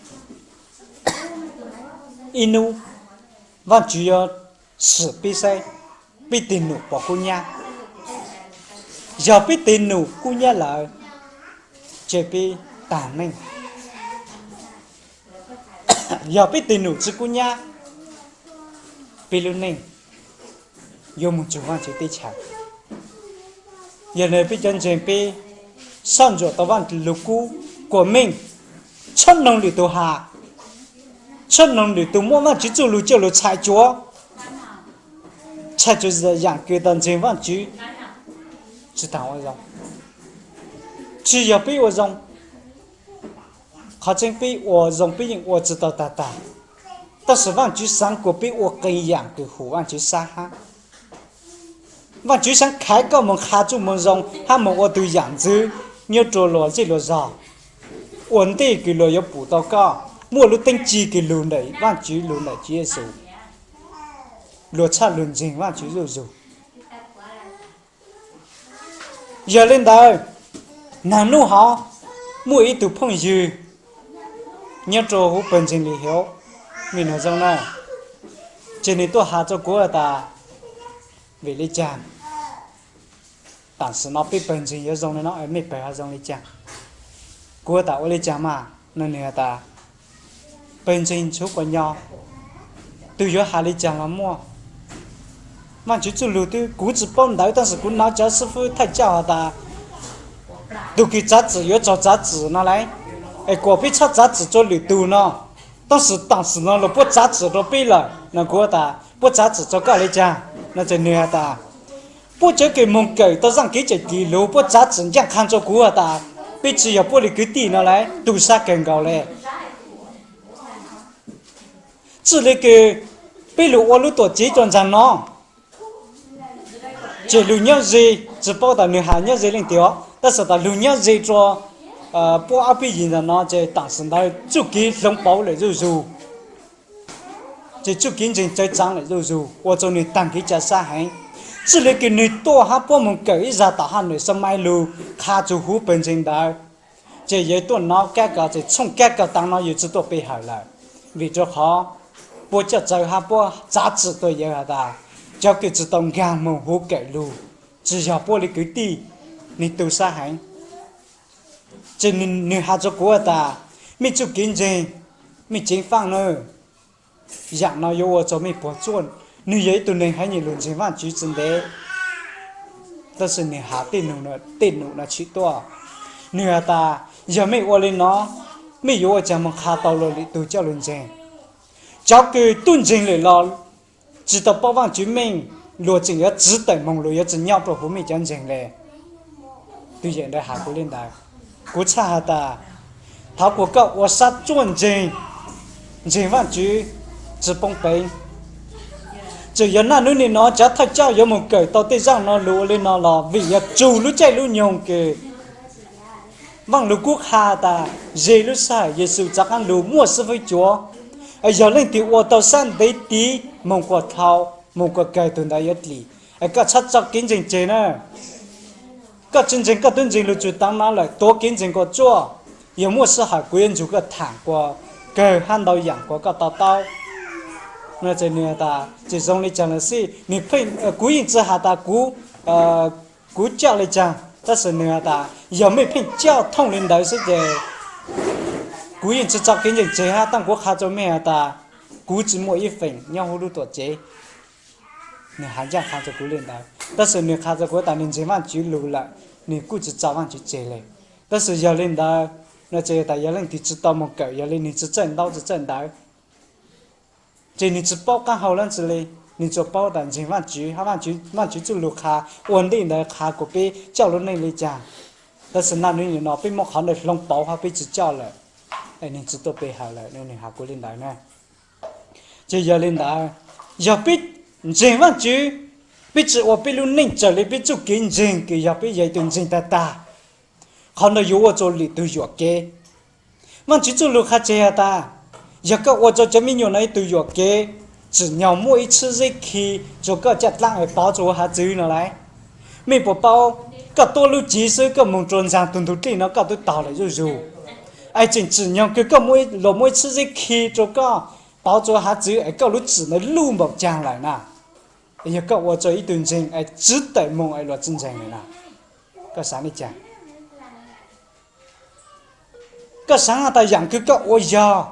Ib nub Vaajtswv yuav sim peb saib peb tig num puas kub nyab. Yog peb tig num kub nyab lawm, ces peb taag neej. Yog peb tig num tsi kub nyab, peb lub neej yuav moog tsug Vaajtswv teb chaws. Yog le peb cov ntseeg peb soj ntsuam tau Vaaj Lug Kub kuas meej, txhob noog lwm tug has, txhob noog lwm tug muab Vaajtswv txuj lug coj lug txhais cuav, txhais cuav yaam kws tau ntseeg Vaajtswv tsi taag ua zoo. Tsi yog peb ua zoo, qhov tseeb peb ua zoo peb yeej ua tsi tau taag taag, tab sis Vaajtswv xaav kuas peb ua qee yaam kws hum Vaajtswv sab hab. Vaajtswv xaav khaiv koj moog qha txuj moo zoo hab moog ua tug yaam ntxwv nyob rua luas zej luas zog, ua ntej kws luas yuav pum tau koj muaj lub teeb ci kws lug ntawm Vaajtswv lug ntawm Tswv Yexus, luas txhaj lug ntseeg Vaajtswv zuj zug. Yog le ntawd, nag nub hov muaj ib tug phooj ywg nyob rua huv pawg ntseeg Lis Hiauv, mej nug zoo na, ces nwg tuaj has rua kuv has tas, vim le caag taam sim no peb pawg ntseeg yuav zoo le no, mej pawg ho zoo le caag? Kuv has tas ua le caag mas no, nwg has tas, pawg ntseeg txhua kuas nyo, tug yuav has le caag los muaj. Vaajtswv txuj lug twb kuv tsi paub ntawv, tab sis kuv nov cov xib fwb thawj coj has tas, tug kws txav txim yuav txaug txav txim no lauj, es kuas peb txhob txav txim rua lwm tug no, tab sis taam sim no luas puab txav txim rua peb lawm no. Kuv has tas puab txav txim rua koj le caag no? Ces nwg has tas, puab cov kws moog kawm tau zaaj kev cawm dim lug puab txav txim ncaaj qha rua kuv has tas, peb tsi yog puab le kwv tij no lauj, tu sab kawg nkaus le. Txij le kws peb lug ua lub tuam tsev rua nraag no, ces lug nyob ze, tsi paub tas nwg has nyob ze leej twg os, tab sis tas lug nyob ze rua puab ob peb yig nraag no, ces taam sim ntawd txuj kev hloov pauv lawm zuj zug, ces txuj kev ntseeg txawv txaav lawm zuj zug ua rua nwg taag kev ca sab heev. Txij le kws nwg tuaj hab puab moog kawm ib zag tom haj nwm xab maib lug qha txug huv pawg ntseeg ntawd, ces yawg tuaj nov kab ko, ces tshooj kab ko taag no yawg tsi tuaj pe hawm lawm, vim rua qhov puab coj txawv hab puab txav txim rua yawg has tas, cov kws tsi tau nkaag moog huv kawm lug tsi yog puab le kwv tij, nwg tu sab heev. Ces nwg has rua kuv has tas, mej txuj kev ntseeg, mej ceev faaj na, yaam no yuav ua rua mej puam tsuaj. Nwg yog ib tug neeg heev nyem lug ntseeg Vaajtswv tsi ntev, tab sis nwg has tej num no tshwm tuaj. Nwg has tas, yog mej ua le no, mej yuav ua caag moog qha tau luas lwm tug coj lug ntseeg? Cov kws tub ntseeg lawm los tsi tau paub Vaajtswv meej, luas tseem yuav txiv tawm moog, luas yuav tsi nyob rua huv mej cov ntseeg le. Tug yawm ntawd has kuv le ntawd, kuv txhaj has tas, thov kuas koj ua sab tsuaj ntseeg, ntseeg Vaajtswv tsi poob peev. Txawm yog naj nub nim no cov thawj coj yuav moog kawm tau tej zaaj no lug ua le no los vim yog tsug lub caij lub nyoog kws Vaaj Lug Kub qha tas, ze lub sij hawm Yexus rov qaab lug muaj xib fwb cuav, yog leej twg ua tau sab ntev tiv moog kuas dhau, moog kuas kawg, tug ntawd yuav dlim. Koj txhob tso kev ntseeg tseg na. Koj tsi ntseeg koj tub ntseeg lug tsug taag no lawm, tuav kev ntseeg kuas tsuaj. Yog muaj sij hawm kuv yuav nrug koj thaam kuas kawg hab ntau yaam kuas koj to taub. Nwg tas tsi zoo le caag los xij, kuv yeej tsi has tas kuv, kuv coj le caag, tab sis nwg has tas yog mej pheej coj thooj le ntawd xwb ces kuv yeej tsi tso kev ntseeg tseg hab. Taab kuv qha rua mej has tas kuv tsi muaj ib feem nyob huv lub tuam tsev. Nwg has ncaaj qha rua kuv le ntawd, tab sis nwg qha rua kuv tas nwg ntseeg Vaajtswv lug lawm, nwg kuj tsi tso Vaajtswv tseg le. Tab sis yog le ntawd, no ces tas yog leej twg tsi tau moog kawm, yog le nwg tsi txawj ntaub tsi txawj ntawv, ces nwg tsi paub qaab hau lab ntsis le. Nwg tsuas paub tas ntseeg Vaajtswv hab Vaajtswv txuj lug qha, ua ntej ntawd qha kuas peb coj lub neej le caag. Tab sis naj nub nim no peb muab qhov ntawd hloov pauv hab peb tsi coj lawm, nwg tsi tuaj pe hawm lawm, nwg has kuv le ntawd na. Ces yog le ntawd, yog peb ntseeg Vaajtswv, peb tsi ua peb lub neej raws le peb txuj kev ntseeg kws yog peb yog ib tug ntseeg tag tag, qhov ntawd yuav ua rua lwm tug yuam kev. Vaajtswv txuj lug qha tseg has tas, yog koj ua rua cov me nyuam no ib tug yuam kev, tsim nyog muaj ib txhwb zeb khi rua koj caj dlaab es pauv rua huv hav txwv no lawm. Mej puas paub, koj tuab lub civ xwb koj moog rua ntxaag tug ntug dlej no koj tub taug lawm zuj zug. Es tseem tsim nyog kws koj luas muaj ib txhwb zeb khi rua koj pauv rua huv hav txwv es koj lub txim ntawd luj npaum caag lawm na. Yog koj ua rua ib tug ntseeg es tsi tawm moog es luas tsi ntseeg lawm na, koj xaav le caag? Koj xaav has tas yaam kws koj ua yog,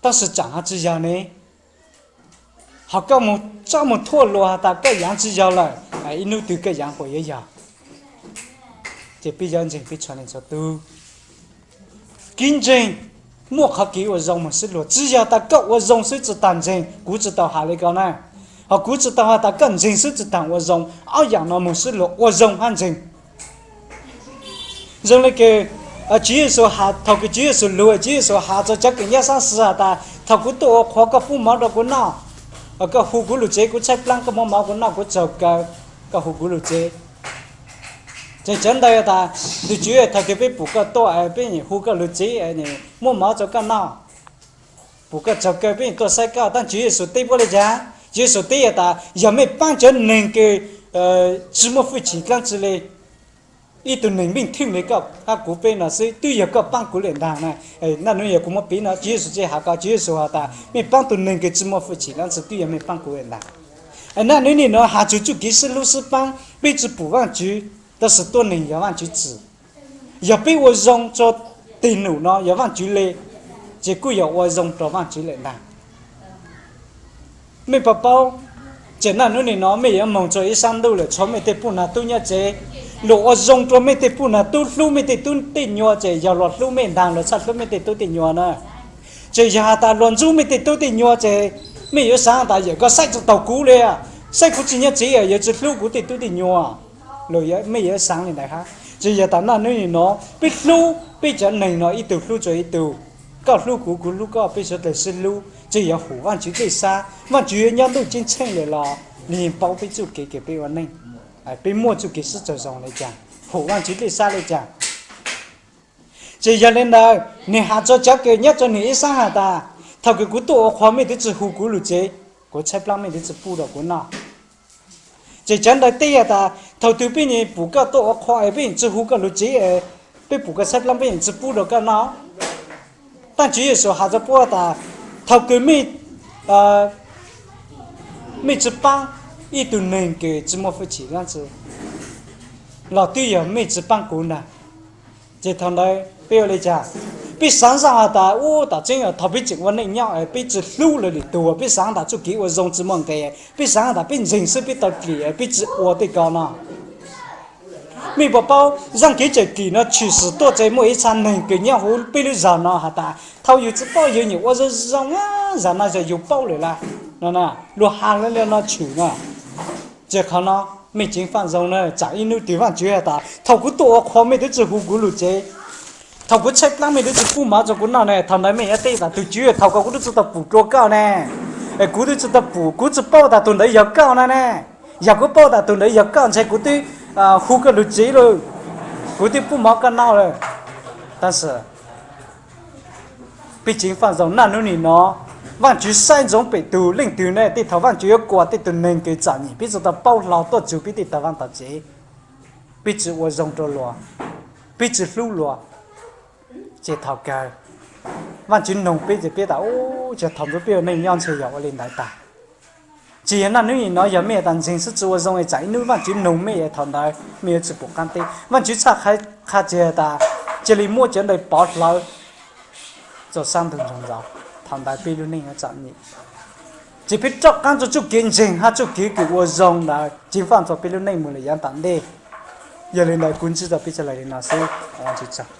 tab sis tsaam ho tsi yog ne. Ho koj moog tsob moog thuaj luas has tas koj yaav tsi yog lawm, ib nub twg koj yaav puas yuav yog? Ces peb cov ntseeg peb txhua leej txhua tug, kev ntseeg muaj qhov kev ua zoo moog sib luas. Tsi yog tas koj ua zoo xwb tsi taag ntseeg, kuv tsi tau has le ko na. Ho kuv tsi tau has tas koj ntseeg xwb tsi taag ua zoo. Ob yaam no moog sib luas, ua zoo hab ntseeg. Zoo le kws Tswv Yexus has, thaum kws Tswv Yexus lug, Tswv Yexus has rua cov kws nyab saab xwv has tas, thaum kuv tuaj ua qhua koj pub mov rua kuv noj, koj hu kuv lug tsev, kuv tshaib plaab koj muab mov kuv noj, kuv tsaug kaw koj hu kuv lug tsev. Ces cov ntawd tas, tug Tswv, thaum kws peb pum koj tuaj, peb hu koj lug tsev, muab mov rua koj noj, pum koj tsaug kaw, peb tuaj saib koj. Tab Tswv Yexus teb puab le caag? Tswv Yexus teb has tas, yog mej paab cov neeg kws tsi muaj hwj chim dlaab tsi le, ib tug neeg meej theej le koj hab kuv peb no xwb, twb yog koj paab kuv le ntaag na. Naj nub yog kuv muab piv no, Tswv Yexus tsi has ko, Tswv Yexus has tas mej paab tug neeg kws tsi muaj hwj chim dlaab tsi twb yog mej paab kuv le ntaag. Naj nub nim no has txug txuj kev sib hlub sib paab, peb tsi pum Vaajtswv, tab sis tuab neeg yog Vaajtswv txim. Yog peb ua zoo rua tig num no yog Vaajtswv le, ces kuj yog ua zoo rua Vaajtswv le ntaag. Mej puas paub, ces naj nub nim no mej yuav moog rua ib saab ntuj lawm, tshuav mej tej puj nraag tub nyob tsev. Luas ua zoo rua mej tej puj nraag tub, hlub mej tej tub tej nyuas, ces yog luas hlub mej ntaag, luas txhaj hlub mej tej tub tej nyuas na. Ces yog has tas luas ntxub mej tej tub tej nyuas, ces mej yuav xaav tas, yawm koj saib tsi taug kuv le, saib kuv tsi nyob tsev yuav tsi hlub kuv tej tub tej nyuas. Mej yuav xaav le ntawd hab. Ces yog tas naj nub nim no peb hlub peb cov neeg no ib tug hlub rua ib tug, koj hlub kuv, kuv hlub koj, peb suav dlawg sib hlub, tsi yog hum Vaajtswv dlej sab. Vaajtswv yuav nyob ntuj ceeb tsheej le los, nwg yeej paub peb txuj kev kws peb ua neej, peb muaj txuj kev sib tsaug zoo le caag, hum Vaajtswv dlej sab le caag. Ces yog le ntawd nwg has rua cov kws nyob rua nwg ib saab has tas, thaum kws kuv tuaj ua qhua mej twb tsi hu kuv lug tsev, kuv tshaib plaab mej twb tsi pub rua kuv noj. Ces cov ntawd teb has tas, thaum twg peb pum koj tuaj ua qhua es peb yeej tsi hu koj lug tsev, peb pum koj tshaib plaab peb yeej tsi pub rua koj noj. Tab Tswv Yexus has rua puab tas, thaum kws mej, mej tsi paab ib tug neeg kws tsi muaj hwj chim dlaab tsi, los twb yog mej tsi paab kuv ntaag. Ces thaum ntawd peb ua le caag? Peb xaav zaaj has tas, ub, tam tseeb thaum peb tseem ua neej nyob peb tsi hlub lawv lwm tug, peb xaav tas txuj kev ua zoo tsi muaj nqe, peb xaav tas peb ntseeg xwb peb tau dlim, peb tsi ua tej ko no. Mej puas paub, zaaj kev txawm dlim no tshwm sim tuaj txug muaj ib txha neeg kws nyob huv peb lub zog no has tas, thaum yug tsi paub yug nyuam ua zoo zoo, zag no yog yug paub lawm lawm no, luag has le no tshwm no. Ces qhov no, mej ceev faaj zoo na, tsaam ib nub twg Vaajtswv has tas, thaum kuv tuaj ua qhua mej twb tsi hu kuv lug tsev, thaum kuv tshaib plaab mej twb tsi pub mov rua kuv noj ne. Thaum ntawd mej yuav teb tas, tug Tswv, thaum ko kuv twb tsi tau pum dlua koj ne, es kuv twb tsi tau pum, kuv tsi paub tas tug ntawd yog koj na ne. Yog kuv paub tas tug ntawd yog koj ntshe kuv twb hu koj lug tsev lawm, kuv twb pub mov koj noj lawm. Tab sis peb ceev faaj zoo, naj nub nim no Vaajtswv saib ntsoov pem tug leej twg ne, tej thaum Vaajtswv yuav kuas tej tug neeg kws txom nyem peb tsi tau paub hlo tuaj txug peb tej tog vaaj tog tsev, peb tsi ua zoo rua luas, peb tsi hlub luas. Ces thaum kawg Vaajtswv noog peb ces peb tas, ub, thaum ntawd peb ua neej nyob ntshe yog ua le ntawd tag. Tsis yog naj nub nim no yog mej tas ntseeg xwb tsi ua zoo es tsaam ib nub Vaajtswv noog mej es thaum ntawd mej yuav tsi pum qaab teb. Vaajtswv txhaj qha teg tas, cia li muab cov ntawd pov hlawv rua saab ntug nroog ntxov, thaum ntawd peb lub neej yuav txom nyem. Ces peb rov qaab rua txuj kev ntseeg hab txuj kev kws ua zoo ntawd ceev faaj rua peb lub neej moog le yav tom ntej. Yog le ntawd kuv ntsib rua peb tsa lawm le no xwb, Vaajtswv tsaug.